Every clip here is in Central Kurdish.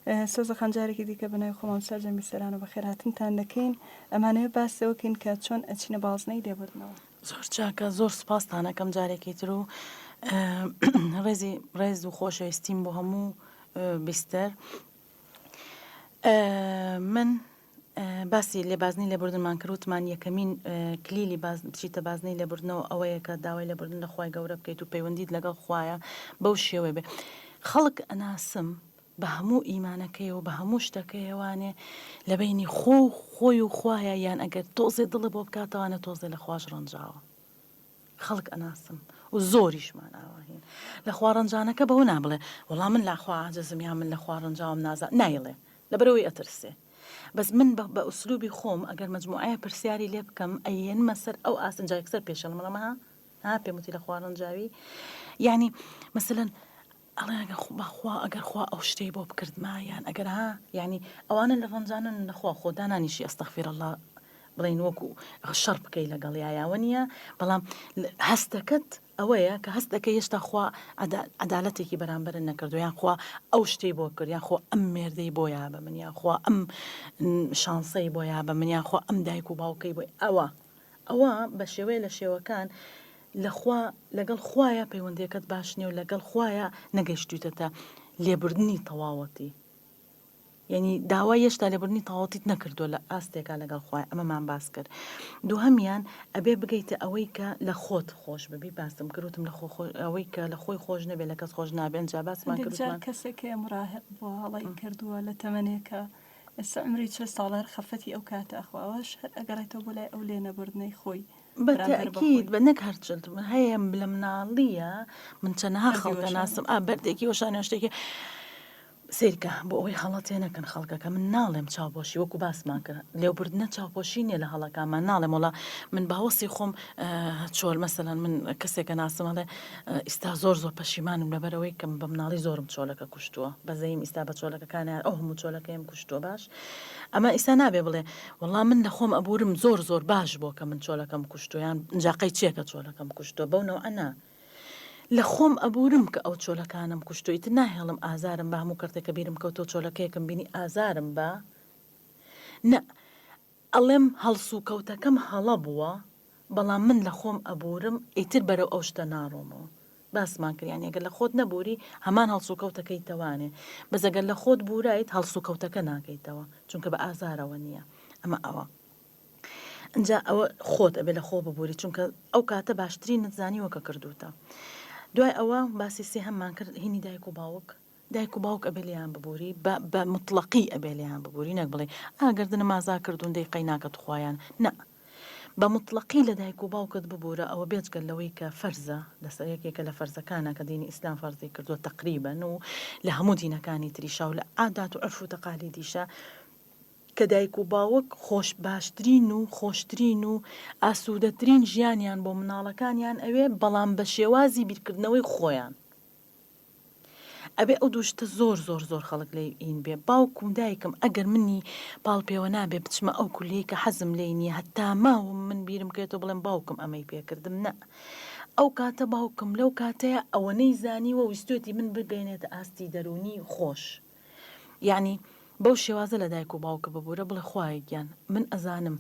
سۆزە خان جارێکی دیکە بە ناوی خۆمان سەرجەم بیسەرانە بەخێرهاتنتان دەکەین. ئەمانەوێ باس لەوە کەین کە چۆن ئەچینە بازنەی لێبوردنەوە. زۆر چاکە زۆر سوپاستان ئەکەم جارێکی تر و ڕێزی ڕێز و خۆشەویستیم بۆ هەموو بیستەر من باسی لێبازنی لێبوردنمان کرد وتمان یەکەمین کلیلی باز بچیتە بازنەی لێبوردنەوە ئەوەیە کە داوای لێبوردن لە خوای گەورە بکەیت و پەیوەندیت لەگەڵ خوایە بەو شێوەیە بێ خەڵک ئەناسم بە هەموو ئیمانەکەیەوە بە هەموو شتەکەیەوانێ لە بەینی خۆ و خۆی و خوایە یان ئەگەر تۆزێ دڵێ بۆ بکاتەوانێ تۆزێ لە خواش ڕەنجاوە خەڵک ئەناسم و زۆریشمان ئاوا هین لە خوا ڕەنجانەکە بەوە نابڵێ وەڵا من لە خوا عاجزم یان من لە خوا ڕەنجاوم نازا نایڵێ لەبەرئەوەی ئەترسێ بەس من بە بە ئوسلوبی خۆم ئەگەر مەجموعەیە پرسیاری لێ بکەم ئەیێنمە سەر ئەو ئاست ئینجا یەکسەر پێشێڵم ئەڵێم ها ها پێم وتی لە خوا ڕەنجاوی یانی مەسەلەن ئەڵێ ئەگەر بەخوا ئەگەر خوا ئەو شتەی بۆ بکردما یان ئەگەر ها یانی ئەوانە لە ڕەنجانن لە خوا خۆ دانانیشی ئەستەغفیر اللە بڵێین وەکو شەڕ بکەی لەگەڵ یایاوە نییە بەڵام هەستەکەت ئەوەیە کە هەست دەکەی هێشتا خوا عەدالەتێکی بەرامبەرت نەکردو یان خوا ئەو شتەی بۆ کرد یان خوا ئەم مێردەی بۆ یا بە من یان خوا ئەم شانسەی بۆ یا بە من یان خوا ئەم دایک و باوکەی بۆی ئەوە ئەوە بە شێوەیە لە شێوەکان لە خوا لەگەڵ خوایە پەیوەندیەکەت باش نیە و لەگەڵ خوایە نەگەیشتویتەتە لێبوردنی تەواوەتی یعنی داوای هێشتا لێبوردنی تەواوەتیت نەکردووە لە ئاستێکا لەگەڵ خوای ئەمەمان باس کرد دووهەمیان ئەبێ بگەیتە ئەوەی کە لە خۆت خۆش ببی باسم کرد وتم لە خۆ ئەوەی کە لە خۆی خۆش نەبێ لە کەس خۆش نابێ ئینجا باسمان هەندێک کرد جار وتمان کەسێک هەیە مراهق بووە هەڵەی کردووە لە تەمەنێکا ئێستا عومری 40 ساڵە هەر خەفەتی ئەو کاتە ئەخوا ئەوەش هەر ئەگەڕێتەوە بۆ لای ئەو لێنەبردنەی خۆی بە بەرامبەر بە تەئکید خۆی. بە نەک هەر چل هەیە لە مناڵییە من چەنەها بەردی خەڵک وەشانێ. ئەناسم ئا بەردێکی وەشانێ شتێکی سەیرکە بۆ ئەوەی هەڵە تێنەکەن خەڵکەکە من ناڵێم چاوپۆشی وەکو باسمان کرد لێوبردنە چاوپۆشی نییە لە هەڵەکانمان ناڵێم وەڵا من باوەسی خۆم چۆل مەسەلەن من کەسێکە ناسم ئەڵێ ئیستا زۆر زۆر پەشیمانم لەبەرەوەی کەم بە مناڵی زۆرم چۆلەکە کوشتووە بەزەیم ئیستا بە چۆلەکەکانیان ئەو هەموو چۆلەکەیم کوشتووە باش ئەمە ئیستا نابێ بڵێ وەڵا من لە خۆم ئەبورم زۆر زۆر باش بۆ کە من چۆلەکەم کوشتووە یان جاقەی چێکە چۆلەکەم کوشتووە بەو نەوعە نا لە خۆم ئەبورم کە ئەو چۆلەکانەم کوشتوە ئیتر ناهێڵم ئازارم با هەموو کەرتێک کە بیرم کەوتەوە چۆلەکەیەکم بینی ئازارم با نە ئەڵێم هەڵسوکەوتەکەم هەڵە بووە بەڵام من لە خۆم ئەبورم ئیتر بەرەو ئەو شتە ناڕۆمەوە باسمان کرد یانی ئەگەر لە خۆت نەبوری هەمان هەڵسوکەوتەکەیتەوانێ بەس ئەگەر لە خۆت بورایت هەڵسوکەوتەکە ناکەیتەوە چونکە بە ئازارەوە نییە ئەمە ئەوە. ئینجا ئەوە خۆت ئەبێ لە خۆ ببوری چونکە ئەو کاتە باشترینت زانیوە کە کردوتە دوای ئەوە باسی سێهەممان کرد هینی دایک و باوک دایک و باوک ئەبێ لێیان ببوری بە بە مطلقی ئەبێ لێیان ببوری نەک بڵێ ئا گەردنم ئازا کردوون دەی قەی ناکە توخوایان نا بە مطلقی لە دایک و باوکت ببورە ئەوە بێجگە لەوەی کە فەرزە لەسەر یەکێکە لە فەرزەکانە کە دینی ئیسلام فەرزی کردووە تەقریبەن و لە هەموو دینەکانی تریشا و لە عادات و عورف و تەقالیدیشا کە دایک و باوک خۆش باشترین و خۆشترین و ئاسوودەترین ژیانیان بۆ مناڵەکانیان ئەوێ بەڵام بە شێوازی بیرکردنەوەی خۆیان ئەبێ ئەو دوو شتە زۆر زۆر زۆر خەڵک لێی ئین بێ باوکم دایکم ئەگەر منی پاڵ پێوە نابێ بچمە ئەو کولیەی کە حەزم لێی نییە هەتا ماوم من بیرم کێتەوە بڵێم باوکم ئەمەی پێکردم نە ئەو کاتە باوکم لەو کاتەیە ئەوەنەی زانیوە ویستوێتی من بگەێنێتە ئاستی دەروونی خۆش یەعنی بەو شێوازە لە دایک و باوکت ببورە بڵێ خوایە گیان من ئەزانم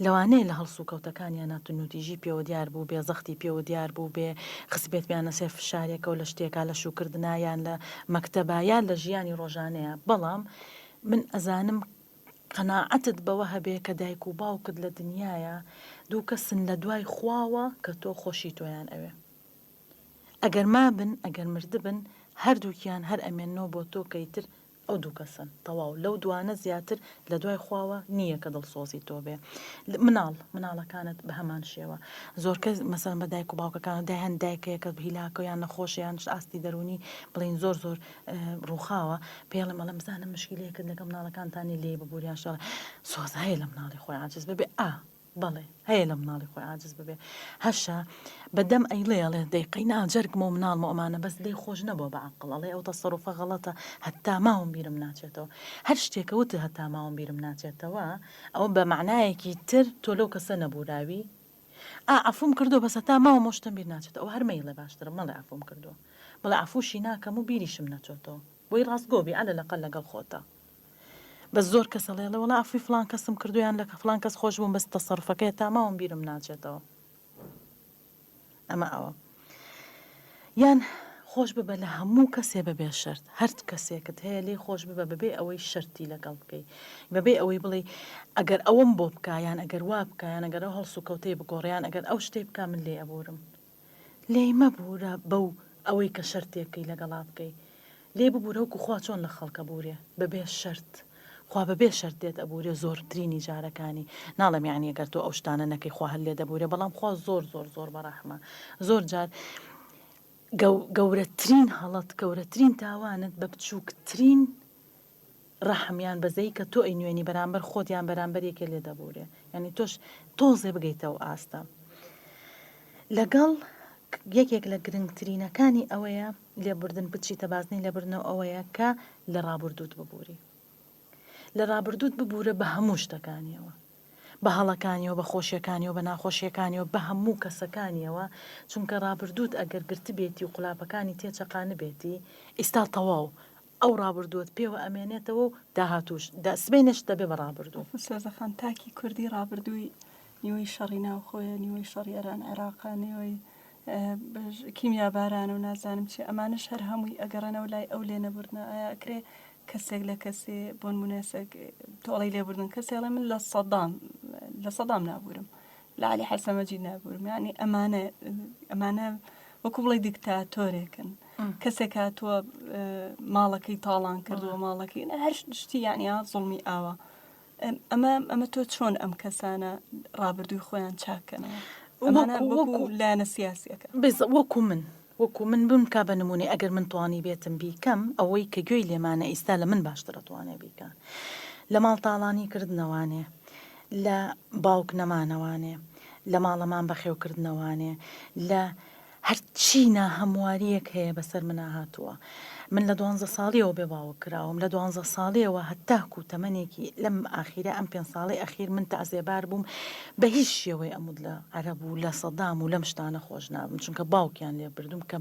لەوانەیە لە هەڵسوکەوتەکانیانا توندوتیژی پێوە دیار بووبێ زەختی پێوە دیار بووبێ خستبێتمیانە سەر فشارێکەوە لە شتێکا لە شووکردنا یان لە مەکتەبا یان لە ژیانی ڕۆژانەیا بەڵام من ئەزانم قەناعەتت بەوە هەبێ کە دایک و باوکت لە دنیایا دوو کەسن لە دوای خواوە کە تۆ خۆشی تۆیان ئەوێ. ئەگەر مابن ئەگەر مردبن هەردووکیان هەر ئەمێننەوە بۆ تۆ کە ئیتر ئەو دوو کەسەن تەواو لەو دوانە زیاتر لە دوای خواوە نییە کە دڵسۆزی تۆ بێ مناڵ مناڵەکانت بە هەمان شێوە زۆر کەس مەسەلەن بە دایک و باوکەکان دای هەند دایکەیە کە هیلاکە یان نەخۆشە یان ئاستی دەروونی بڵێین زۆر زۆر ڕووخاوە پێڵێم ئەڵێم بزانم مشکیلەیەکت لەگەڵ مناڵەکانتان نیە لێی ببوور یان شتێ سۆز هەیە لە مناڵی خۆی عاجز ببێ ئا بەڵێ هەیە لە مناڵی خۆی عاجز ببێ هەشە بە دەم ئەیڵێ ئەڵێ دەی قەینا جەرگمە و مناڵمە ئەمانە بەس لێی خۆش نەبووە بە عەقڵ ئەڵێ ئەو تەسەروفە غەڵەتە هەتا ماوم بیرم ناچێتەوە هەر شتێکە وتت هەتا ماوم بیرم ناچێتەوە ئەوە بە مەعنایەکی تر تۆ لەو کەسە نەبووراوی ئا عەفوم کردووە بەس هەتا ماوم ئەو شتەم بیر ناچێتەوە ئەوە هەر مەیڵێ باشترە مەڵێ عەفوم کردووە بڵێ عەفوشی ناکەم و بیریشم نەچۆتەوە. بۆی ڕاستگۆ بی عەلە لەقەل لەگەڵ خۆتا. بەس زۆر کەس ئەڵێ ئەڵێ وەڵا عەفوی فڵان کەسم کردووە یان لە فڵان کەس خۆش بووم بەس تەسەروفەکەی هەتا ماوم بیرم ناچێتەوە. ئەمە ئەوە. یان خۆش ببە لە هەموو کەسێ بەبێ شەرت هەر کەسێکت هەیە لێی خۆش ببە بەبێ ئەوەی شەرتی لەگەڵ بکەی بەبێ ئەوەی بڵێی ئەگەر ئەوەم بۆ بکا یان ئەگەر وا بکا یان ئەگەر ئەو هەڵسوکەوتەی بگۆڕێ یان ئەگەر ئەو شتەی بکا من لێی ئەبوورم لێی مەبوورە بەو ئەوەی کە شەرتێکەی لەگەڵا بکەی لێی ببوورە وەکو خوا چۆن لە خەڵک ئەبوورێ بەبێ شەرت خوا بەبێ شەرت لێت ئەبوورێ زۆرترینی جارەکانی ناڵێم یانی ئەگەر تۆ ئەو شتانە نەکەی خوا هەر لێت ئەبوورێ بەڵام خوا زۆر زۆر زۆر بەڕەحمە زۆر جار گەورەترین هەڵەت گەورەترین تاوانت بە بچووکترین ڕەحم یان بەزەیی کە تۆ ئەینوێنی بەرامبەر خۆت یان بەرامبەر یەکێ لێ دەبوورێ یانی تۆش تۆزێ بگەیتە ئەو ئاستە لەگەڵ یەکێک لە گرنگترینەکانی ئەوەیە لێبوردن بچیتە بازنەی لێبوردنەوە ئەوەیە کە لە ڕابردووت ببووری لە ڕابردووت ببوورە بە هەموو شتەکانیەوە بە هەڵەکانیەوە بە خۆشیەکانیەوە بە ناخۆشیەکانیەوە بە هەموو کەسەکانیەوە چونکە ڕابردووت ئەگەر گرتبێتی و قولاپەکانی تێچەقانبێتی ئیستا تەواو ئەو ڕابردووەت پێوە ئەمێنێتەوە و داهاتووش دا سبەینێشت دەبێ بە ڕابردوو. سۆزە خان تاکی کوردی ڕابردووی نیوەی شەڕی ناوخۆیە، نیوەی شەڕی ئێران عێراقە، نیوەی کیمیابارانە و نازانم چی، ئەمانەش هەر هەمووی ئەگەڕێنەوە لای ئەو لێنەبوردنە. ئایا ئەکرێ کەسێک لە کەسێ بۆ نموونە ئێستا تۆ ئەڵێی لێبوردن، کەسێ ئەڵێ من لە سەدام لە سەدام نابوورم، لە عەلی حەسەن مەجید نابوورم، یانی ئەمانە ئەمانە وەکوو بڵێی دیکتاتۆرێکن. کەسێک هاتووە ماڵەکەی تاڵان کردووە ماڵەکەی هەر شتی یعنی زوڵمی ئاوا ئەمە ئەمە تۆ چۆن ئەم کەسانە ڕابردووی خۆیان چاکەنەوە وەکو لایەنە سیاسیەکە وەکو من وەکو من بم کا بە نمونەی ئەگەر من توانی بێتم بیکەم ئەوەی کە گوێی لێمانە ئیستا لە من باشتر ئەتوانێ بیکا لە ماڵ تاڵانی کردنەوانێ لە باوک نەمانەوانێ لە ماڵەمان بەخێوکردنەوانێ لە هەرچی ناهەموارییەک هەیە بەسەر منا هاتووە. من لە دوانزە ساڵییەوە بێ باوک کراوم، لە دوانزە ساڵییەوە هەتاکوو تەمەنێکی لەم ئاخیرە ئەم پێنج ساڵەی ئەخیر من تەعزێبار بووم بە هیچ شێوەی ئەموت لە عەرەب و لە سەدام و لەم شتانە خۆش نابم چونکە باوکیان لێ بردووم کە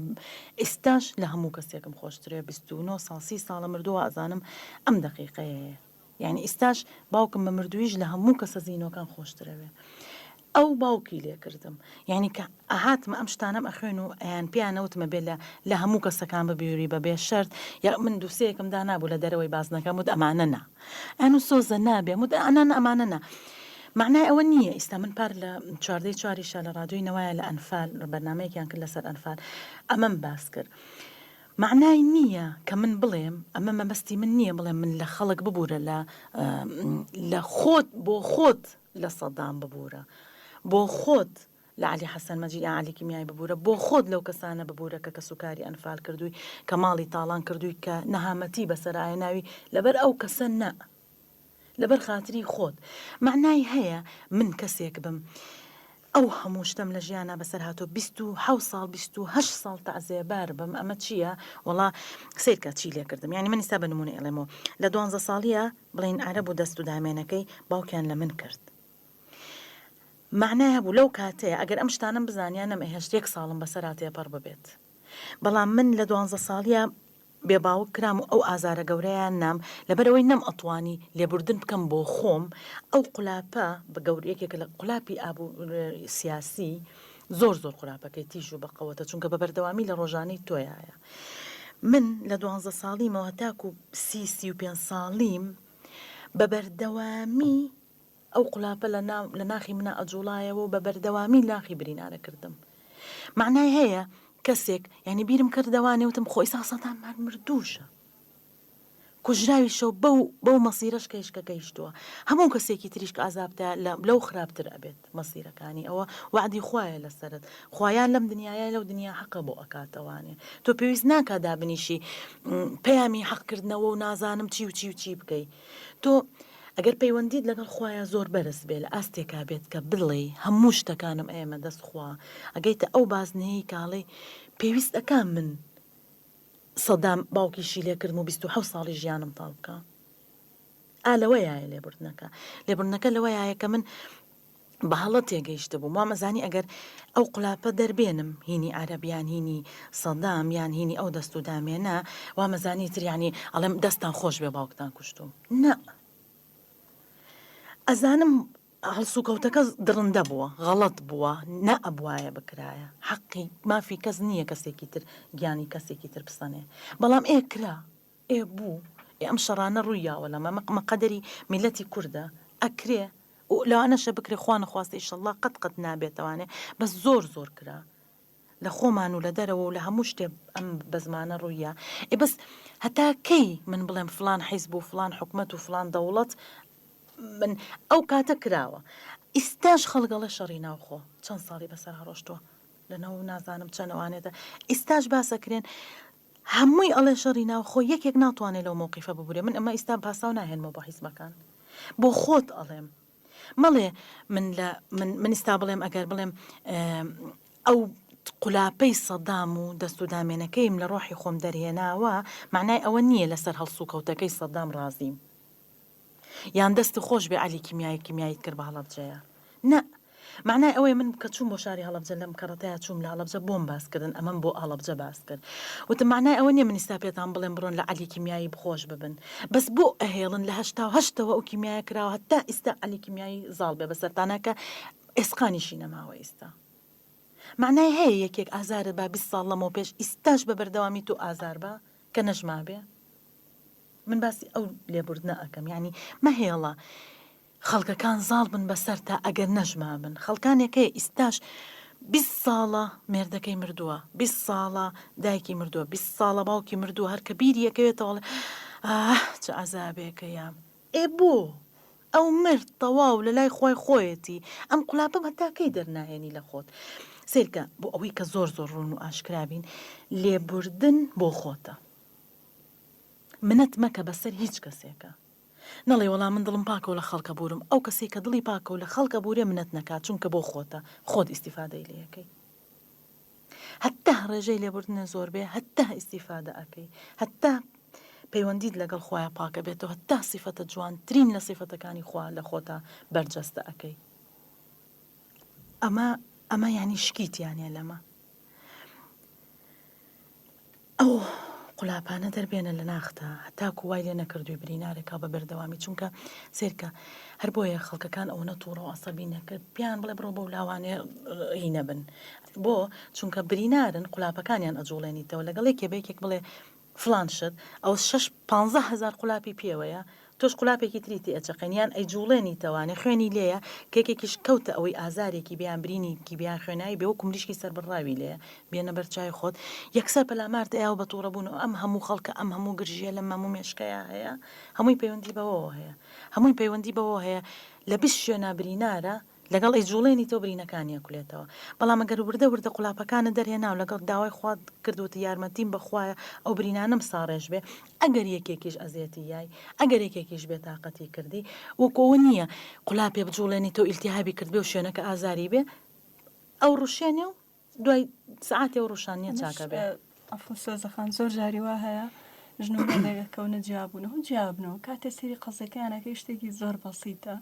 ئیستاش لە هەموو کەسێکم خۆشترە 29 ساڵ 30 ساڵە مردووە ئەزانم ئەم دەقیقەیەیە. یانی ئیستاش باوکم بە مردوویش لە هەموو کەسە زینوەکان خۆشترەوێ ئەو باوکی لێ کردم یانی کە ئەهاتمە ئەم شتانەم ئەخوێن و ئەیان پێیان نەوتمە بێ لە لە هەموو کەسەکان ببیوری بە بێ شەرت یا من دووسەیەکم دانابوو لە دەرەوەی بازنەکەم وت ئەمانە نا ئەن و سۆزە نابێ وت ئەنان ئەمانە نا معنای ئەوە نییە ئیستا من پار لە چواردەی چواریشا لە ڕادیۆی نەوایە لە ئەنفال بەرنمەیەکیان کرد لەسەر ئەنفال ئەمەم باس کرد مەعنای نییە کە من بڵێم، ئەمە مەبەستی من نییە بڵێم من لە خەڵک ببوورە لە لە خۆت بۆ خۆت لە سەدام ببوورە، بۆ خۆت لە عەلی حەسەن مەجید یان عەلی کیمیایی ببوورە، بۆ خۆت لەو کەسانە ببوورە کە کەسوکاری ئەنفال کردووی، کە ماڵی تاڵان کردووی، کە نەهامەتی بەسەرایە ناوی، لەبەر ئەو کەسە نا. لەبەر خاتری خۆت. مەعنای هەیە من کەسێک بم ئەو هەموو شتەم لە ژیانا بەسەر هاتووە 27 ساڵ 28 ساڵ تەعزێبار بم ئەمە چییە وەڵا سەیرکە چی لێ کردم یانی من ئیستا بە نموونە ئەڵێمەوە لە دوانزە ساڵیە بڵێین عەرەب و دەست و دامێنەکەی باوکیان لە من کرد مەعنای هەبوو لەو کاتەیە ئەگەر ئەم شتانەم بزانیا نەمئەهێشت یەک ساڵم بەسەرا تێپەڕ ببێت بەڵام من لە دوانزە ساڵیە بێ باوک کرام و ئەو ئازارە گەورەیان نام لەبەرئەوەی نەم ئەتوانی لێبوردن بکەم بۆ خۆم ئەو قولاپە بە گەور یەکێکە لە قولاپی ئابو سیاسی زۆر زۆر قولاپەکەی تیژ و بەقەوەتە چونکە بە بەردەوامی لە ڕۆژانەی تۆیایە من لە دوانزە ساڵیمەوە هەتاکو سی 35 ساڵیم بە بەردەوامی ئەو قولاپە لە ناو لە ناخی منا ئەجوڵایەوە و بە بەردەوامی ناخی برینارە کردم. مەعنای هەیە کەسێک یانی بیرم کردەوانێ وتم خۆ ئیسا سەدام هەر مردووشە. کوژراویشە و بەو بەو مەسیرەش کە هیشکە گەیشتووە. هەموو کەسێکی تریش کە ئازابتە لە لەو خراپتر ئەبێت مەسیرەکانی. ئەوە وەعدی خوایە لەسەرت. خوا یان لەم دنیا یا لەو دنیا حەقە بۆ ئەکاتەوانێ. تۆ پێویست ناکا دابنیشی پەیامی حەق کردنەوە و نازانم چی و چی و چی بکەی. تۆ ئەگەر پەیوەندیت لەگەڵ خوایا زۆر بەرز بێ لە ئاستێکا بێت کە بڵێی هەموو شتەکانم ئەیەمە دەست خوا ئەگەیتە ئەو بازنەیەی کە ئەڵێی پێویست ئەکا من سەدام باوکیشی لێ کردم و 27 ساڵی ژیانم تاڵ بکا ئا لەوەیایە لێبوردنەکە لێبوردنەکە لەوەیایە کە من. بە هەڵە تێگەیشتبووم وامەزانی ئەگەر ئەو قولاپە دەربێنم هینی عەرەب یان هینی سەدام یان هینی ئەو دەست و دامێنە وامەزانی تر یانی ئەڵێم دەستان خۆش بێ باوکتان کوشتوم نا ئەزانم هەڵسوکەوتەکە دڕندە بووە غەڵەت بووە نەئەبوایە بکرایە حەقی مافی کەس نییە کەسێکی تر گیانی کەسێکی تر بسەنێ بەڵام ئێ کرا ئێ بوو ئێ ئەم شەڕانە ڕووی یاوە لەمە مە قەدەری میلەتی کوردە ئەکرێ و لەوانەشە بکرێ خوا نەخواستە ئیشەڵڵا قەت قەت نابێتەوانێ بەس زۆر زۆر کرا لە خۆمان و لە دەرەوە و لە هەموو شتێ ئەم بەزمانە ڕوویە ئێ بەس هەتا کەی من بڵێم فڵان حیزب و فڵان حکومەت و فڵان دەوڵەت من ئەو کاتە کراوە ئیستاش خەڵک ئەڵێ شەڕی ناوخۆ چەند ساڵی بەسەرا ڕۆشتووە لەنەوە نازانم چەنەوانێتە ئیستاش باسەکرێن هەمووی ئەڵێ شەڕی ناوخۆ یەکێک ناتوانێ لەو مەوقیفە ببورێ من ئەمە ئیستا پاساو ناهێنمەوە بۆ حیزبەکان بۆ خۆت ئەڵێم مەڵێ من لە من من ئیستا بڵێم ئەگەر بڵێم ئەو قولاپەی سەدام و دەست و دامێنەکەیم لە ڕۆحی خۆم دەرهێناوە معنای ئەوە نییە لەسەر هەڵسوکەوتەکەی سەدام ڕازیم یان دەست خۆش بێ عەلی کیمیایی کیمیاییت کرد بە هەڵەبجەیە نە مەعنای ئەوەیە من کە چووم بۆ شاری هەڵەبجە لەم کەڕەتەیا چووم لە هەڵەبجە بۆم باس کردن ئەمەم بۆ هەڵەبجە باس کرد وتم مەعنای ئەوە نییە من ئیستا پێتان بڵێم بڕۆن لە عەلی کیمیایی بخۆش ببن بەس بۆ ئەهێڵن لە 88ەوە ئەو کیمیایە کراوە هەتا ئیستا عەلی کیمیایی زاڵ بێ بەسەرتانا کە ئێسقانیشی نەماوە ئیستا مەعنای هەیە یەکێک ئازارت با 20 ساڵ لەمەو پێش ئیستاش بە بەردەوامی تۆ ئازار با کە نەشمابێ من باسی ئەو لێبوردنە ئەکەم یانی مەهێڵە خەڵکەکان زاڵ بن بەسەرتا ئەگەر نەژمابن خەڵکانێک هەیە ئیستاش 20 ساڵە مێردەکەی مردووە 20 ساڵە دایکی مردووە 20 ساڵە باوکی مردووە هەر کە بیری ئەکەوێتەوە ئەڵێ ئاه چ عەزابێکە یام ئێ بۆ ئەو مرد تەواو لە لای خوای خۆیەتی ئەم قولاپە هەتا کەی دەرناهێنی لە خۆت سەیرکە بۆ ئەوەی کە زۆر زۆر ڕوون و ئاشکرا بین لێبوردن بۆ خۆتە منەت مەکە بەسەر هیچ کەسێکە نەڵێی وەڵا من دڵم پاکە و لە خەڵک ئەبوورم، ئەو کەسەی کە دڵی پاکە و لە خەڵک ئەبوورێ منەت نەکات چونکە بۆ خۆتە خۆت ئیستیفادەی لێ ئەکەی هەتا ڕێژەی لێبوردنە زۆر بێ هەتا ئیستیفادە ئەکەی هەتا پەیوەندیت لەگەڵ خوایە پاکە بێتەوە هەتا سیفەتە جوانترین لە سیفەتەکانی خوا لە خۆتا بەرجەستە ئەکەی ئەمە ئەمە یانی شکی تیا نیە لەمە ئەو قولاپانە دەربێنە لە ناختا هەتاکو وای لێ نەکردووی برینارێکا بە بەردەوامی چونکە سێرکە هەر بۆیە خەڵکەکان ئەوەنە تووڕە و عەسەبی نەکرد پیان بڵێ بڕۆ بەو لاوانێ هی نەبن بۆ چونکە برینارن قولاپەکانیان ئەجوڵێنیتەوە لەگەڵ یەکێ بە یەکێک بڵێ فڵان شت ئەوە شەش پانزە هەزار قولاپی پێوەیە تۆش قولاپێکی تری تێ ئەچەقێنی یان ئەیجوڵێنیتەوانێ خوێنی لێیە کێکێکیش کەوتە ئەوەی ئازارێکی بێ یان برینێکی بێ یان خوێناوی بێ وەکو مریشکی سەربڕاوی لێیە بێنە بەر چاوی خۆت یەکسەر پەلامارت ئەیا و بە توڕە بوون و ئەم هەموو خەڵکە ئەم هەموو گرژیە لەم هەموو مێشکەیا هەیە هەمووی پەیوەندی بەوەوە هەیە هەمووی پەیوەندی بەوەوە هەیە لە 20 شوێنا برینارە لەگەڵ ئەیجوڵێنیتەوە برینەکانی ئەکولێتەوە بەڵام ئەگەر وردە وردە قولاپەکانت دەرهێنا و لەگەڵ داوای خوات کرد وتت یارمەتیم بە خوایە ئەو برینانەم ساڕێژ بێ ئەگەر یەکێکیش ئەزێتی یای ئەگەر یەکێکیش بێ تاقەتی کردی وەکو ئەوە نییە قولاپێ بجوڵێنیتەوە ئیلتیهابی کردبێ و شوێنەکە ئازاری بێ ئەو ڕوشێنێ و دوای سەعاتێ ئەو ڕوشاندنیە ئەمەش چاکە بێ. عەفو سۆزە خان زۆر جاری وا هەیە ژن و مێردێک ئەکەونە جیابوونەوە جیابنەوە کاتێ سەیری قەزیەکەیان ئەکەی شتێکی زۆر بەسیتە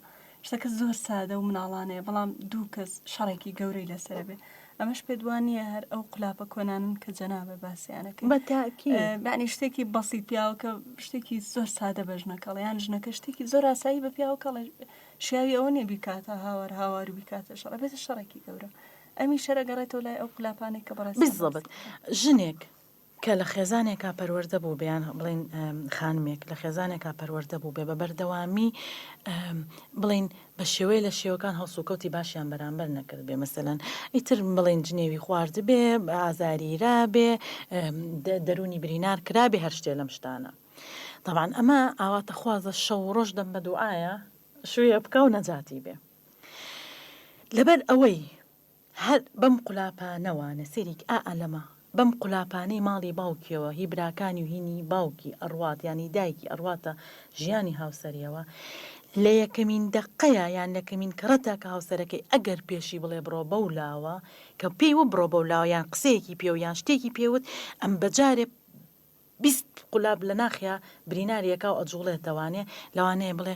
شتەکە زۆر سادە و مناڵانەیە بەڵام دوو کەس شەڕێکی گەورەی لەسەر بێ ئەمەش پێت وا نییە هەر ئەو قولاپە کۆنانن کە جەنابە باسیانەکەی بە تاکید یعنی شتێکی بەسیت پیاوەکە شتێکی زۆر سادە بە ژنەکەڵێ یان ژنەکە شتێکی زۆر ئاسایی بە پیاوەکەڵێ شیاوی ئەوە نییە بیکاتە هاوار هاوار و بیکاتە شەڕ ئەبێتە شەڕێکی گەورە ئەمیش هەر ئەگەڕێتەوە لای ئەو قولاپانەی کە بەڕێزتان بالضبط باسی کردن. ژنێک کە لە خێزانێکا پەروەردە بووبێ یان بڵێین خانمێک لە خێزانێکا پەروەردە بووبێ بە بەردەوامی بڵێین بە شێوەیە لە شێوەکان هەڵسوکەوتی باشیان بەرامبەر نەکردبێ مەسەلەن ئیتر بڵێین جنێوی خواردبێ ئازاری رابێ دەروونی برینار کرابێ هەر شتێ لەم شتانە تەبعەن ئەمە ئاواتەخوازە شەو و ڕۆژ دەم بە دوعایە شوویە بکا و نەجاتی بێ. لەبەر ئەوەی هەر بەم قولاپانەوانە سەیری ئا ئەلەمە بەم قولاپانەی ماڵی باوکیەوە هی براکانی و هینی باوکی ئەڕوات یان هی دایکی ئەڕواتە ژیانی هاوسەریەوە لە یەکەمین دەقەیا یان لەکەمین کەڕەتا کە هاوسەرەکەی ئەگەر پێشی بڵێ بڕۆ بەو لاوە کە پێی وت بڕۆ بەو لاوە یان قسەیەکی پێ و یان شتێکی پێ وت ئەم بەجارێ 20 قولاب لە ناخیا بریناری ئەکا و ئەجوڵێتەوانێ لەوانەیە بڵێ.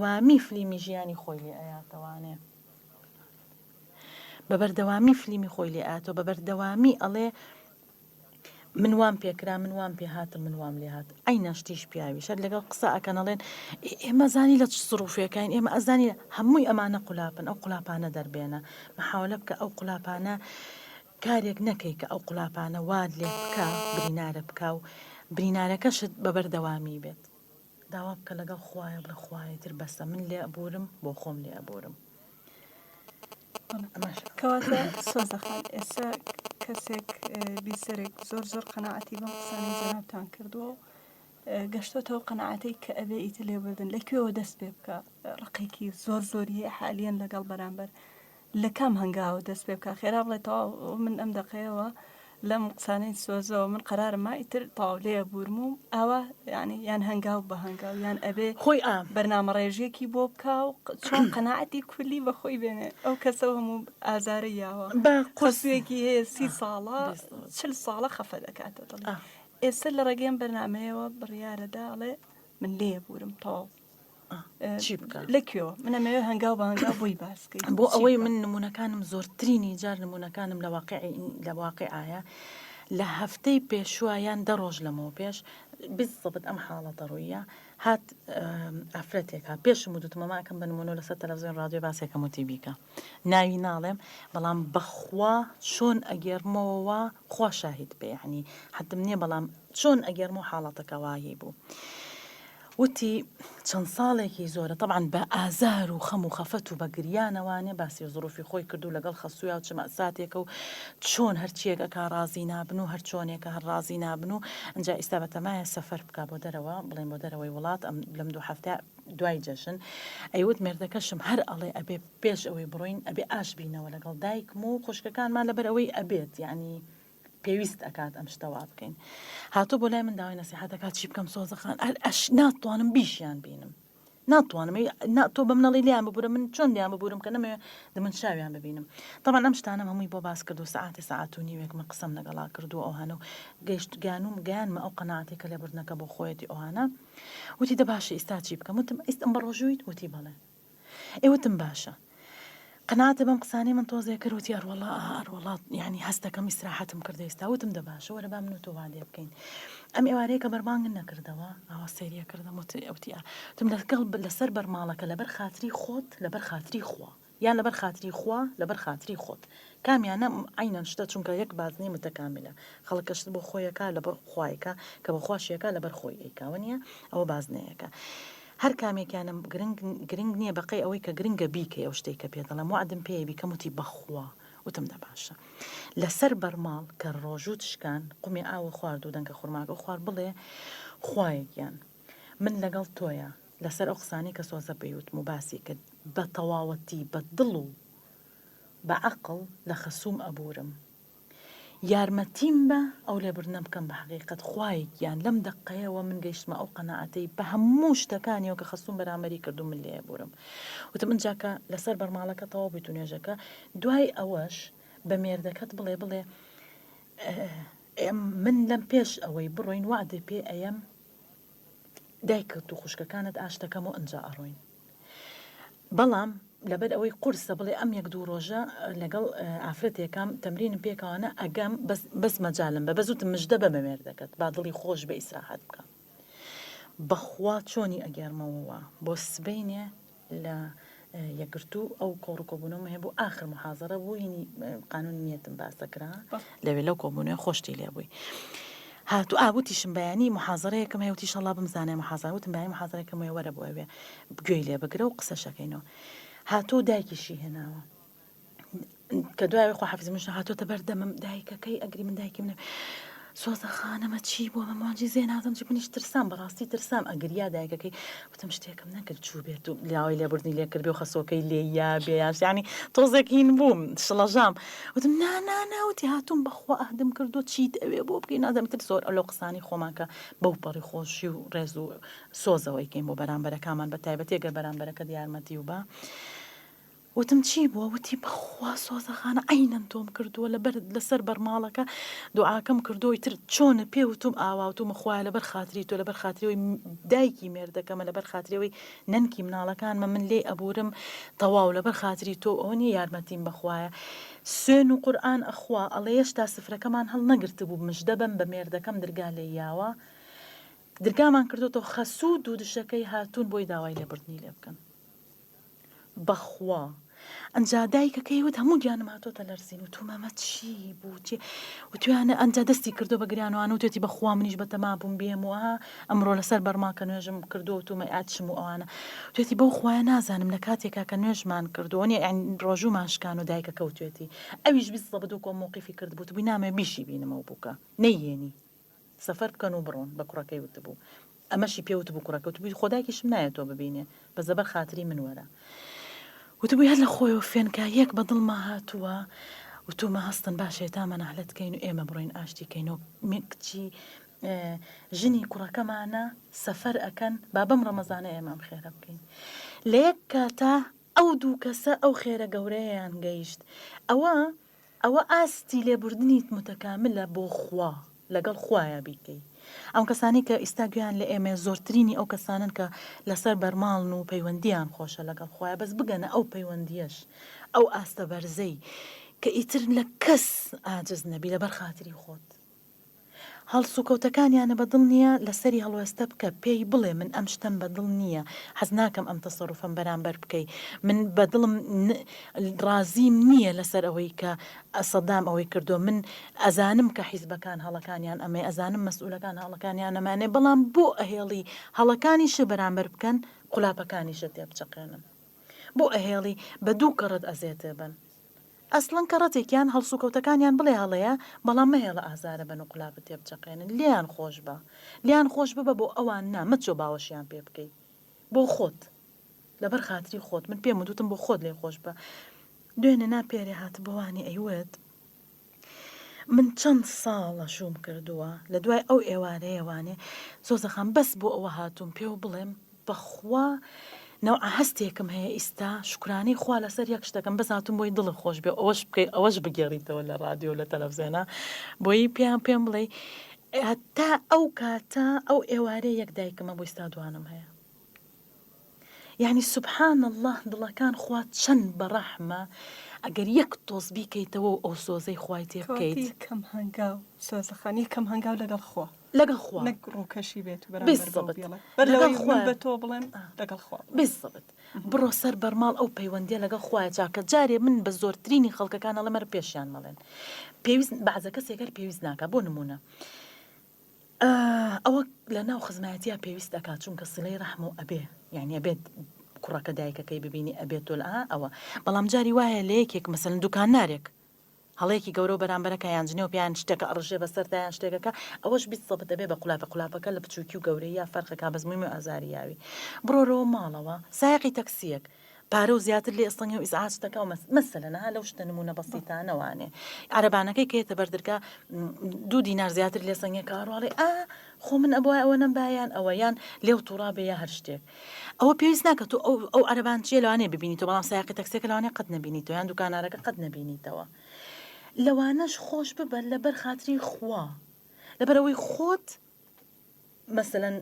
بەردەوامی فلیمی ژیانی خۆی لێ ئەیاتەوانێ بە بەردەوامی فلیمی خۆی لێ ئاتەوە بە بەردەوامی ئەڵێ من وام پێکرا من وام پێ هاتم من وام لێ هات عەینەن شتیش پیاویش هەر لەگەڵ قسە ئەکەن ئەڵێن ئێ ئێمە زانی لە چ زڕوفێکاین ئێمە ئەزانی هەمووی ئەمانە قولاپن ئەو قولاپانە دەربێنە محاولە بکە ئەو قولاپانە کارێک نەکەی کە ئەو قولاپانە وات لێ بکە برینارە بکە و برینارەکەشت بە بەردەوامی بێت داوا بکە لەگەڵ خوایە بڵێ خوایە تر بەسە من لێ ئەبورم بۆ خۆم لێ ئەبورم. کەواتە سۆزە خان ئێستا کەسێک بیسەرێک زۆر زۆر قەناعەتی بەم قسانەی جەنابتان کردووە و گەشتۆتەوە قەناعەتەی کە ئەبێ ئیتر لێبوردن لە کوێوە دەست پێ بکە ڕقێکی زۆر زۆری هەیە حالیەن لەگەڵ بەرامبەر لە کام هەنگاوە دەست پێ بکە خێرا بڵێ تەواو من ئەم دەقەیەوە. لەم قسانەی سۆزەوە من قەرارم ما ئیتر تەواو لێ ئەبوورم و ئاوا یانی یان هەنگاو بە هەنگاو یان ئەبێ خۆی ئا. بەرنامەڕێژیەکی بۆ بکا و چۆن قەناعەتی کولی بە خۆی بێنێ ئەو کەسە و هەموو ئازارەی یاوە بە قورس خەسوویەکی هەیە سی ساڵە بالضبط. چل ساڵە خەفە دەکاتە دڵی ئا. ئێستا لە ڕێگەی ئەم بەرنامەیەوە بڕیارەدا ئەڵێ من لێ ئەبوورم تەواو چی بکە؟ لە کوێوە؟ من ئەمەوێ هەنگاو بە هەنگاو بۆی باس کەی. بۆ ئەوەی من نمونەکانم زۆرترینی جار نمونەکانم لە واقعی لە واقعایە لە هەفتەی پێشووە یان دە ڕۆژ لەمەوە پێش بالضبط ئەم حاڵەتە ڕوویە هات ئافرەتێک هات پێشم و دوتمە ماکەم بە نمونە لەسەر تەلەڤزیۆن ڕادیۆ باسێکەم وتی بیکە ناوی ناڵێم بەڵام بەخوا چۆن ئەگێڕمەوە وا خوا شاهید بێ یعنی حەدم نییە بەڵام چۆن ئەگێڕمەوە حاڵەتەکە وایی بوو وتی، چەند ساڵێکی زۆرە، تەبعەن بە ئازار و خەم و خەفەت و بە گریانەوانێ باسی زروفی خۆی کرد و لەگەڵ خەسوویا و چ مەئساتێکە و چۆن هەرچییەک ئەکا ڕازی نابن و هەر چۆنێکە هەر ڕازی نابن و ئنجا ئیستا بەتەمایە سەفەر بکا بۆ دەرەوە، بڵێین بۆ دەرەوەی وڵات ئەم لەم دوو هەفتە دوای جەژن. ئەیوت مێردەکەشم هەر ئەڵێ ئەبێ پێش ئەوەی بڕۆین ئەبێ ئاش بینەوە لەگەڵ دایکم و خوشکەکانمان لەبەر ئەوەی ئەبێت یەعنی پێویست ئەکات ئەم شتە وا بکەین هاتۆ بۆ لای من داوای نەسیحەت ئەکات چی بکەم سۆزە خان ئەر ئەش ناتوانم بیشیان بینم ناتوانم نا تۆ بەم نەڵی لیان ببورە من چۆن لیان ببورم کە نەمەوێ دمن چاویان ببینم طبعا ئەم شتانەم هەمووی بۆ باس کرد و سەعاتێ سەعات و نیوێک من قسەم لەگەڵا کرد و ئەوهانە و گەیشت گەیانوم گەیانمە ئەو قەناعەتەی کە لێبوردنەکە بۆ خۆیەتی ئەوهانە وتی دە باشە ئیستا چی بکەم وتم ئیستم بە ڕۆژوویت وتی بەڵێ ئێ وتم باشە. قەناعەتە بەم قسانەی من تۆزێ کرد وتی ئەروەڵا ئا ئەروەڵا یانی هەست دەکەم ئیسراحەتم کردە ئیستا وتم دە باشە وەرە با من و تۆ وادێ بکەین ئەم ئێوارەیە کە بەربانگت نەکردەوە ئاوا سەیریە کردم وتی وتی ئا وتم لەگەڵ لەسەر بەرماڵەکە لەبەر خاتری خۆت لەبەر خاتری خوا یان لەبەر خاتری خوا لەبەر خاتری خۆت کامیانە عەینەن شتە چونکە یەک بازنەی متەکاملە خەڵک کە شت بۆ خۆی ئەکا لەبەر خوا ئەیکا کە بۆ خواشی ئەکا لەبەر خۆی ئەیکا وەنیە ئەوە بازنەیەکە هەر کامێکیانم گرنگ گرنگ نیە بەقەی ئەوەی کە گرنگە بیکەی ئەو شتەی کە پێت دەڵێم وەعدم پێیە بیکەم وتی بەخوا وتم دە باشە لەسەر بەرماڵ کە ڕۆژووت شکان قومێ ئاوت خوارد و دەنکە خورماکەو خوارد بڵێ خوایە گیان من لەگەڵ تۆیا لەسەر ئەو قسانەی کە سۆزە پێی وتم و باسی کرد بە تەواوەتی بە دڵ و بە عەقڵ لە خەسووم ئەبوورم یارمەتیم بە ئەو لێبوردنە بکەم بە حەقیقەت خوایە گیان لەم دەقەیەوە من گەیشتمە ئەو قەناعەتەی بە هەموو شتەکانیەوە کە خەسووم بەرامبەری کردووم من لێ ئەبوورم وتم ئینجا کە لەسەر بەرماڵەکە تەواو بوویت و نوێژەکە دوای ئەوەش بە مێردەکەت بڵێ بڵێ من لەم پێش ئەوەی بڕۆین وەعدت پێ ئەیەم دایکت و خوشکەکانت ئاشتەکەم و ئنجا ئەڕۆین بەڵام لەبەر ئەوەی قورسە بڵێ ئەم یەک دوو ڕۆژە لەگەڵ ئافرەتێکام تەمرینم پێکەوانە ئەگەم بەس بەس مەجالم بە بەس وتم مژدە بە بە مێردەکەت با دڵی خۆش بێ ئیسراحەت بکا بەخوا چۆنی ئەگێڕمەوە وا بۆ سبەینێ لە یەکگرتوو ئەو کۆڕ و کۆبوونەوەم هەبوو ئاخر محازەرە بوو هینی قانونی نیەتم باسە کرا لەوێ لەو کۆبوونەوە خۆشتی لێ بووی هاتوو ئا وتیشم بەیانی محازەرەیەکم هەیە وتیش ئەڵا بمزانێ محازەرە وتم بەیانی محازەرەکەم هەیە وەرە بۆ ئەوێ گوێی لێ بگرە و قسەشەکەینەوە هاتوو دایکیشی هێناوە کە دوای خواحافیزی منش هاتۆتە بەردەمم دایکەکەی ئەگری من دایکی منە سۆزە خانەمە چی بووە مە مۆجیزەیە نازم چی منیش ترسام بەڕاستی ترسام ئەگریا دایکەکەی وتم شتێکم نەکرد چوو بێت و لاوەی لێبوردنی لێ کرد بێ و خەسۆکەی لێ یا بێ یان یانی تۆزێک هین بووم شڵەژام وتم نا نا نا وتی هاتووم بەخوا ئەهدم کردووە چیت ئەوێ بۆ بکەی نازم تر زۆر لەو قسانەی خۆمان کە بەو پەڕی خۆشی و ڕێز و سۆزەوە ئەیکەین بۆ بەرامبەرەکانمان بە تایبەتی ئەگەر بەرامبەرەکەت یارمەتی و بە وتم چی بووە؟ وتی بەخوا سۆزە خانە عەینەن تۆم کردووە لەبەر لەسەر بەرماڵەکە دوعاکەم کردووە ئیتر چۆنە پێ وتوم ئاوا وتومە خوایە لەبەر خاتری تۆ لەبەر خاتری ئەوەی دایکی مێردەکەمە لەبەر خاتری ئەوەی نەنکی مناڵەکانمە من لێی ئەبورم تەواو لەبەر خاتری تۆ ئەوە نییە یارمەتیم بەخوایە سوێن و قورئان ئەخوا ئەڵێ هێشتا سفرەکەمان هەڵنەگرتبوو مژدە بەم بە مێردەکەم درگا لێی یاوە درگامان کردۆتەوە خەسوو دوو دشەکەی هاتوون بۆی داوای لێبوردنی لێ بکەن. بەخوا ئەنجا دایکەکەی وت هەموو گیانم هاتۆتە لەرزین وتوم ئەمە چی بوو چی وتویانە ئەنجا دەستی کردو بە گریانوانە وتێتی بەخوا منیش بەتەما بووم بێم و ئا ئەمڕۆ لەسەر بەرما کە نوێژم کردو وتومە ئاچم و ئەوانە وتێتی بەو خوایە نازانم لە کاتێکا کە نوێژمان کردو نیە یانی ڕۆژوومان شکان و دایکەکە وتوێتی ئەویش بالضبط وەکو ئەم مەوقیفی کردبوو وتبووی نامەوێ بیشی بینمەوە بووکە نەیهێنی سەفەر بکەن و بڕۆن بە کوڕەکەی وتبوو ئەمەشی پێ وتبوو کوڕەکە وتبووی خۆ دایکیشم نایە تۆ ببینێ بەس لەبەر خاتری من وەرە وتبووی هەر لە خۆیەوە فێنکاییەک بە دڵما هاتووە. وتومە هەستن باشە تا مەنەحلەت کەین و ئێمە بڕۆین ئاشتی کەینەوە کچی ژنی کوڕەکەمانە سەفەر ئەکەن با بەم ڕەمەزانە ئێمە ئەم خێرە بکەین لە یەک کاتا ئەو دوو کەسە ئەو خێرە گەورەیەیان گەیشت ئەوە ئەوە ئاستی لێبوردنیت متەکاملە بۆ خوا لەگەڵ خوایا بیکەی ئەم کەسانەی کە ئیستا گوێیان لە ئێمەیە زۆرترینی ئەو کەسانەن کە لەسەر بەرماڵن و پەیوەندیان خۆشە لەگەڵ خوایا بەس بگەنە ئەو پەیوەندیەش ئەو ئاستە بەرزەی کە ئیتر لە کەس عاجز نەبی لەبەر خاتری خۆت هەڵسوکەوتەکانیانە بە دڵ نییە، لەسەری هەڵوێستە بکە، پێی بڵێ من ئەم شتەم بە دڵ نییە، حەز ناکەم ئەم تەسەروفەم بەرامبەر بکەی، من بە دڵم ڕازیم نییە لەسەر ئەوەی کە سەدام ئەوەی کردووە، من ئەزانم کە حیزبەکان هەڵەکانیان ئەمەیە، ئەزانم مەسئولەکان هەڵەکانیان ئەمانەیە، بەڵام بۆ ئەهێڵی هەڵەکانیشت بەرامبەر بکەن، قولاپەکانیشت تێبچەقێنن؟ بۆ ئەهێڵی بە دوو کەڕەت ئەزێتێ بەن؟ ئەسڵەن کەڕەتێکیان هەڵسوکەوتەکانیان بڵێ هەڵەیە بەڵام مەهێڵە ئازارە بەن و قولاپت تێ بچەقێنن لێیان خۆش بە لێیان خۆش ببە بۆ ئەوان نا مەچۆ باوەشیان پێ بکەی بۆ خۆت لەبەر خاتری خۆت من پێم وتم بۆ خۆت لێ خۆش بە دوێنێ نا پێرێ هاتبۆوانی ئەیوت من چەند ساڵە شووم کردووە لە دوای ئەو ئێوارەیە وانێ سۆزە خان بەس بۆ ئەوە هاتووم پێو بڵێم بەخوا نەوعە هەستێکم هەیە ئیستا شوکرانەی خوا لەسەر یەک شتەکەم بەس هاتووم بۆی دڵت خۆش بێ ئەوەش بکەی ئەوەش بگێڕیتەوە لە ڕادیۆ لە تەلەفزیۆنا بۆی پێیان پێم بڵێ هەتا ئەو کاتە ئەو ئێوارەیە یەک دایکم هەبوو ئیستا دوانم هەیە یانی سبحان اللە دڵەکان خوا چەند بەڕەحمە ئەگەر یەک تۆز بیکەیتەوە و ئەو سۆزەی خوای تێ بکەیت. کەواتە یەکەم هەنگاو سۆزە خان یەکەم هەنگاو لەگەڵ خوا. لەگەڵ خوا. نەک ڕووکەشی بێت و بەرامبەر بەو بالضبط بیڵێ. بەر لەگەڵ لەوەی خوا. من بە تۆ بڵێم لەگەڵ خوا بڵێم. بالضبط بڕۆ سەر بەرماڵ ئەو پەیوەندیە لەگەڵ خوایە چاکە جارێ من بە زۆرترینی خەڵکەکان ئەڵێم هەر پێشیان مەڵێن پێویست بەعزە کەسێک هەر پێویست ناکا بۆ نموونە ئەوە لە ناو خزمایەتیا پێویست ئەکات چونکە سیلەی ڕەحمە و ئەبێ یانی ئەبێت کوڕەکە دایکەکەی ببینی ئەبێت تۆ لە ئەوە بەڵام جاری وایە لە یەکێک مەسەلەن دوکاندارێک هەڵەیەکی گەورە و بەرامبەرەکە یان جنێو پێیان شتێکە ئەڕژێ بەسەرتا یان شتێکەکە ئەوەش بیست سەبت ئەبێ بە قولاپە قولاپەکە لە بچووکی و گەورەییا فەرقەکە بەس مویمی و ئازاری یاوی بڕۆرەوە ماڵەوە سایەقی تەکسیەک پارە و زیاتر لێ ئەستەنگێ و ئیزعاج دەکا و مەسەلەن ها لەو شتە نموونە بەسیتانە وانێ عەرەبانەکەی کە یەتە بەر درگا دوو دینار زیاتر لێ سەنگێ کە ئەڕوا ئەڵێ ئا خۆ من ئەبوایە ئەوە نەمبایە یان ئەوە یان لێو توڕا بێ یا هەر شتێک ئەوە پێویست ناکە تۆ ئەو ئەو عەرەبانچیە لەوانەیە ببینیتەوە بەڵام سایەقی تەکسیەکە لەوانەیە قەت نەبینیتەوە یان دوکانارەکە قەت نەبینیتەوە لەوانەش خۆش ببە لەبەر خاتری خوا لەبەرئەوەی خۆت مەسەلەن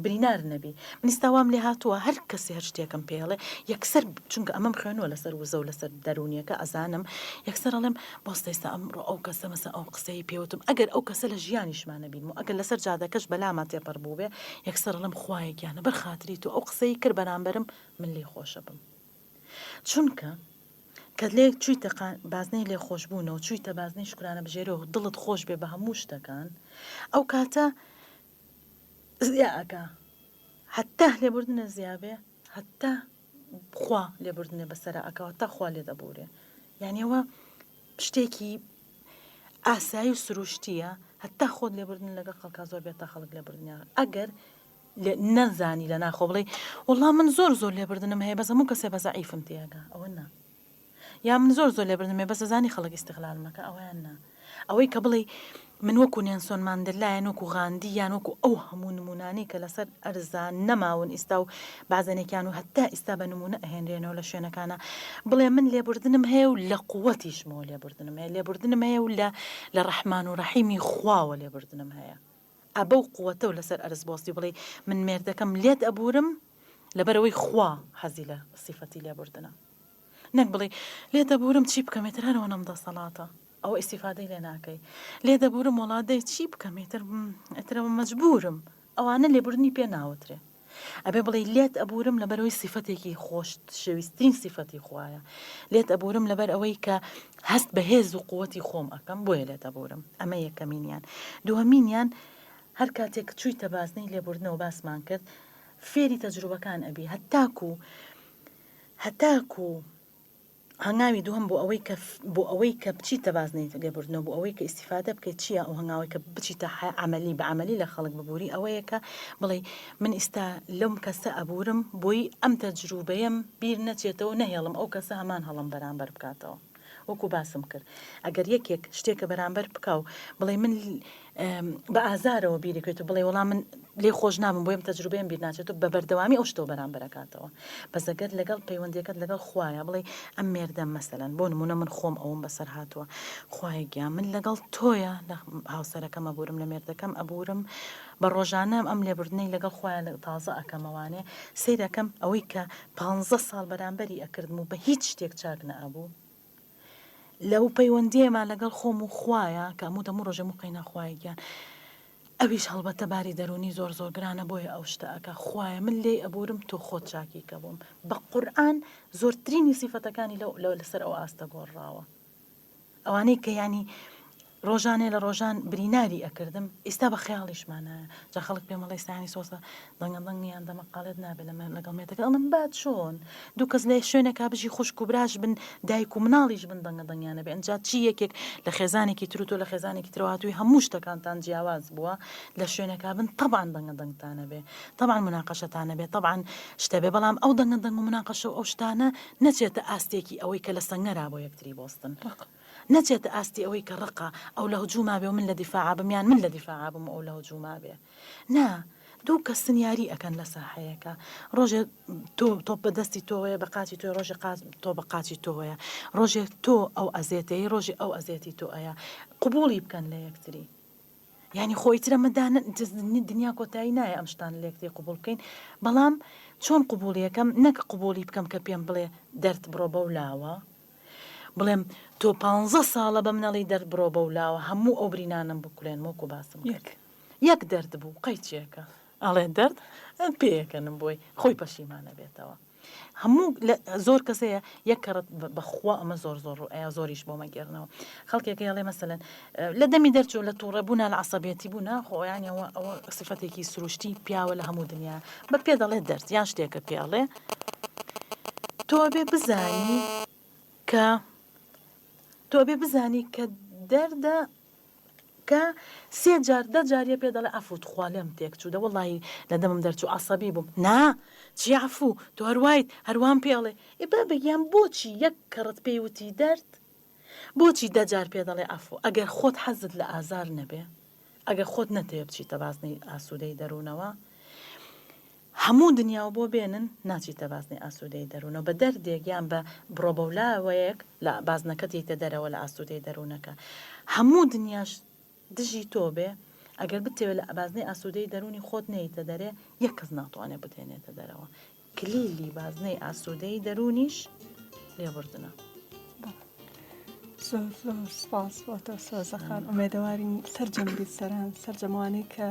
برینار نەبی من ئیستا وام لێ هاتووە هەر کەسێ هەر شتێکم پێڵێ یەکسەر چونکە ئەمەم خوێنوە لەسەر وزە و لەسەر دەروونیەکە ئەزانم یەکسەر ئەڵێم بۆستە ئێستا ئەمڕۆ ئەو کەسە مەسە ئەو قسەی پێوتم ئەگەر ئەو کەسە لە ژیانیشمان نەبینم و ئەگەر لەسەر جادەکەش بەلاما تێپەڕ بووبێ یەکسەر ئەڵێم خوایە گیانە بەر خاتری تۆ ئەو قسەی کرد بەرامبەرم من لێی خۆشە بم چونکە کە لێ چوویتە بازنەی لێخۆشبوونەوە چوویتە بازنەی شوکرانە بژێرەوە دڵت خۆش بێ بە هەموو شتەکان ئەو کاتە زیا ئەکا هەتا لێبوردنە زیا بێ هەتا خوا لێبوردنێ بەسەرا ئەکا هەتا خوا لێ دەبورێ یعنی ئەوە شتێکی ئاسایی و سروشتیە هەتا خۆت لێبوردن لەگەڵ خەڵکا زۆر بێت تا خەڵک لێبوردنیان ئەگەر نەزانی لە ناخۆ بڵێی وەڵا من زۆر زۆر لێبردنم هەیە بەس هەموو کەسێ بە زەعیفم تێئەگا ئەوە نا یا من زۆر زۆر لێبردنم هەیە بەس ئەزانی خەڵک ئیستغلالم ئەکا ئەوەیان نا ئەوەی کە بڵێی من وەکو نێنسۆن ماندێلا یان وەکو غاندی یان وەکو ئەو هەموو نمونانەی کە لەسەر ئەرزا نەماون ئیستا و بازەنێکیان و هەتا ئیستا بە نمونە ئەهێنرێنەوە لە شوێنەکانە بڵێ من لێبوردنم هەیە و لە قوەتیشمەوە لێبوردنم هەیە لێبوردنم هەیە و لە لە ڕەحمان و ڕەحیمی خواوە لێبوردنم هەیە ئا بەو قوەتەو لەسەر ئەرز بوەستی و بڵێی من مێردەکەم لێت ئەبورم لەبەرئەوەی خوا حەزی لە سیفەتی لێبوردنە نەک بڵێی لێت ئەبورم چی بکەم ئیتر هەر ئەوەنەم دەسەڵاتە ئەوە ئیستیفادەی لێ ناکەی لێت ئەبورم وەڵا دەی چی بکەم ئیتر ئیتر ئەوە مەجبورم ئەوانە لێبوردنی پێ ناوترێ ئەبێ بڵێی لێت ئەبورم لەبەرئەوەی سیفەتێکی خۆشەویسترین سیفەتی خوایە لێت ئەبورم لەبەر ئەوەی کە هەست بە هێز و قوتی خۆم ئەکەم بۆیە لێت ئەبورم ئەمە یەکەمینیان دووەمینیان هەر کاتێک چوویتە بازنەی لێبوردنەوە باسمان کرد فێری تەجروبەکان ئەبی هەتاکو هەتاکو هەنگاوی دووهەم بۆ ئەوەی کە بۆ ئەوەی کە بچیتە بازنەی لێبوردنەوە بۆ ئەوەی کە ئیستیفادە بکەیت چییە ئەو هەنگاوەی کە بچیتە عەمەلی بە عەمەلی لە خەڵک ببووری ئەوەیە کە بڵێی من ئیستا لەم کەسە ئەبوورم بۆی ئەم تەجروبەیەم بیر نەچێتەوە نەهێڵم ئەو کەسە هەمان هەڵەم بەرامبەر بکاتەوە. وەکو باسم کرد ئەگەر یەکێک شتێکە بەرامبەر بکا و بڵێ من بە ئازارەوە بیری بکەیت و بڵێ وەڵا من لێ خۆش نابم بۆیە ئەم تەجروبەیەم بیر ناچێت و بە بەردەوامی ئەو شتەوە بەرامبەر ئەکاتەوە بەس ئەگەر لەگەڵ پەیوەندیەکەت لەگەڵ خوایە بڵێ ئەم مێردەم مەسەلەن بۆ نمونە من خۆم ئەوم بەسەر هاتووە خوایە گیان من لەگەڵ تۆیە لە هاوسەرەکەم ئەبورم لە مێردەکەم ئەبورم بە ڕۆژانە ئەم لێبوردنەی لەگەڵ خوایە لە تازە ئەکەمەوانێ سەیرەکەم ئەوەی کە پانزە ساڵ بەرامبەری ئەکردم و بە هیچ شتێک چاک نەئەبوو لەو پەیوەندیەمان لەگەڵ خۆم و خوایە کە ئەموت هەموو ڕۆژێ موقەینا خوایە گیان ئەویش هەڵبەتە باری دەروونی زۆر زۆر گرانە بۆیە ئەو شتە ئەکا خوایە من لێی ئەبورم تۆ خۆت چاکی کە بۆم بە قورئان زۆرترینی سیفەتەکانی لەو لەسەر ئەو ئاستە گۆڕراوە ئەوانەی کە یانی ڕۆژانێ لە ڕۆژان بریناری ئەکردم ئیستا بە خەیاڵیشما نایە جا خەڵک پێم ئەڵێ ئیستا یانی سۆزە دەنگە دەنگ یان دەمەقاڵێت نابێ لە لەگەڵ مێردەکە ئەڵێم با چۆن دوو کەس لە شوێنێکا بژی خوشک و براش بن دایک و مناڵیش بن دەنگە دەنگیان نەبێ ئینجا چی یەکێک لە خێزانێکی تر و تۆ لە خێزانێکی ترەوە هاتووی هەموو شتەکانتان جیاواز بووە لە شوێنێکا بن تەبعەن دەنگە دەنگتان ئەبێ تەبعەن موناقەشەتان ئەبێ تەبعەن شتە بێ بەڵام ئەو دەنگە دەنگ و موناقەشە و ئەو شتانە نەچێتە ئاستێکی ئەوەی کە لە سەنگەرا بۆ یەکتری بۆستن. ڕق. نەچێتە ئاستی ئەوەی کە ڕقە ئەو لە هجوما بێ و من لە دیفاعا بم یان من لە دیفاعا بم و ئەو لە هجوما بێ. نا، دوو کەسن یاری ئەکەن لە ساحەیەکا. ڕۆژێ تۆ تۆپ بە دەستی تۆوەیە بە قاچی تۆیە ڕۆژێ قاچ تۆ بە قاچی تۆوەیە. ڕۆژێ تۆ ئەو ئەزێتەی ڕۆژێ ئەو ئەزێتی تۆ ئەیا. قبووڵی بکەن لە یەکتری. یانی خۆ ئیتر ئەمە دا دنیا کۆتایی نایە ئەم شتانە لە یەکتری قبوڵ بکەین بەڵام چۆن قبوڵی ئەکەم نەک قبوڵی بکەم کە پێم بڵێ دەرد بڕۆ بەو لاوە بڵێم تۆ پانزە ساڵە بە منەڵی دەرد بڕۆ بەو لاوە هەموو ئەو برینانەم بکولێنم وەکو باسم کرد یەک دەرد بوو قەیچێکە ئەڵێ دەرد پێیەکەنم بۆی خۆی پەشیمانە بێتەوە. هەموو زۆر کەس هەیە یەک کەڕەت بەخوا ئەمە زۆر زۆر ڕوو ئەیا زۆریش بۆ مەگێڕنەوە خەڵکێک هەیە ئەڵێ مەسەلەن لە دەمی دەرچوو لە تووڕە بوونا لە عەسەبیەتی بوونا خۆیان ئەوە ئەوە سفەتێکی سروشتی پیاوە لە هەموو دنیا بە پێ دەڵێ دەرد یان شتێکە پێ ئەڵێ تۆ بێ بزانی کە تۆ بێ بزانی کە دەردە کە سێ جار دە جار یە پێ دەڵێ عەفوو تخوا لێم تێک چوو دە وەڵاهی لە دەمم دەرچوو عەسەبی بووم نا چی عەفوو تۆ هەر وایت هەر وام پێ ئەڵێ ئێ بابە گیان بۆچی یەک کەڕەت پێی وتی دەرد بۆچی دە جار پێ دەڵێ عەفوو ئەگەر خۆت حەزت لە ئازار نەبێ ئەگەر خۆت نەتەوێ بچیتە بازنەی ئاسوودەی دەروونەوە هەموو دنیاو بۆ بێنن ناچیتە بازنەی ئاسوودەی دەروونەوە بە دەردێک یان بە بڕۆبەولاوەیەک لە بازنەکەت یەیتە دەرەوە لە ئاسوودەی دەروونەکە هەموو دنیاش دژی تۆ بێ ئەگەر بتەوێ لە بازنەی ئاسوودەی دەروونی خۆت نەیتە دەرێ یەک کەس ناتوانێ بتهێنێتە دەرەوە کلیلی بازنەی ئاسوودەی دەروونیش لێبوردنە. زۆر زۆر سپاس بۆ تۆ سۆزە خان ئومێدەوارین سەرجەم بیسەران سەرجەم ئەوانەی کە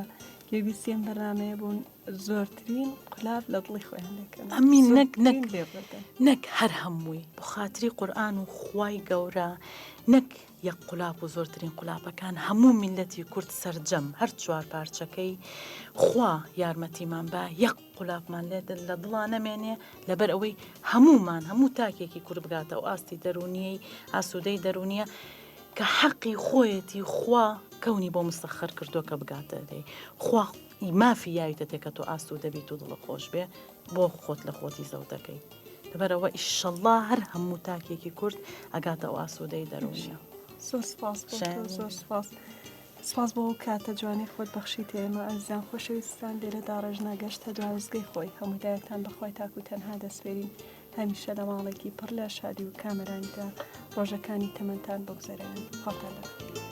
گوێبیستی ئەم بەرنامەیە بوون زۆرترین قولاب لە دڵی خۆیان لێکەن ئەمین نەک نەک زۆرترین لێبوردن نەک هەر هەمووی بۆ خاتری قورئان و خوای گەورە نەک یەک قولاپ و زۆرترین قولاپەکان هەموو میللەتی کورد سەرجەم هەر چوار پارچەکەی خوا یارمەتیمان با یەک قولاپمان لێ لە دڵا نەمێنێ لەبەر ئەوەی هەموومان هەموو تاکێکی کورد بگاتە ئەو ئاستی دەروونیەی ئاسوودەی دەروونیە کە حەقی خۆیەتی خوا کەونی بۆ مسەخەر کردووە کە بگاتە لێی خوا مافی یاویتە تێ کە تۆ ئاسوودە بیت و دڵت خۆش بێ بۆ خۆت لە خۆتی زەوت دەکەی لەبەرئەوە ئیشەڵڵا هەر هەموو تاکێکی کورد ئەگاتە ئەو ئاسوودەی دەروونیە. زۆر سپاس بۆ تۆ زۆر سپاس. سپاس بۆ ئەو کاتە جوانەی خۆت بەخشیتە ئێمە ئازیزان خۆشەویستان لێرە داڕێژنا گەشتە دوا وێستگەی خۆی هەموو لایەکتان بە خوای تاک و تەنها دەسپێرین هەمیشە لە ماڵێکی پڕ لە شادی و کامەرانیدا ڕۆژەکانی تەمەنتان بگوزەرێنن خواتان لەگەڵ.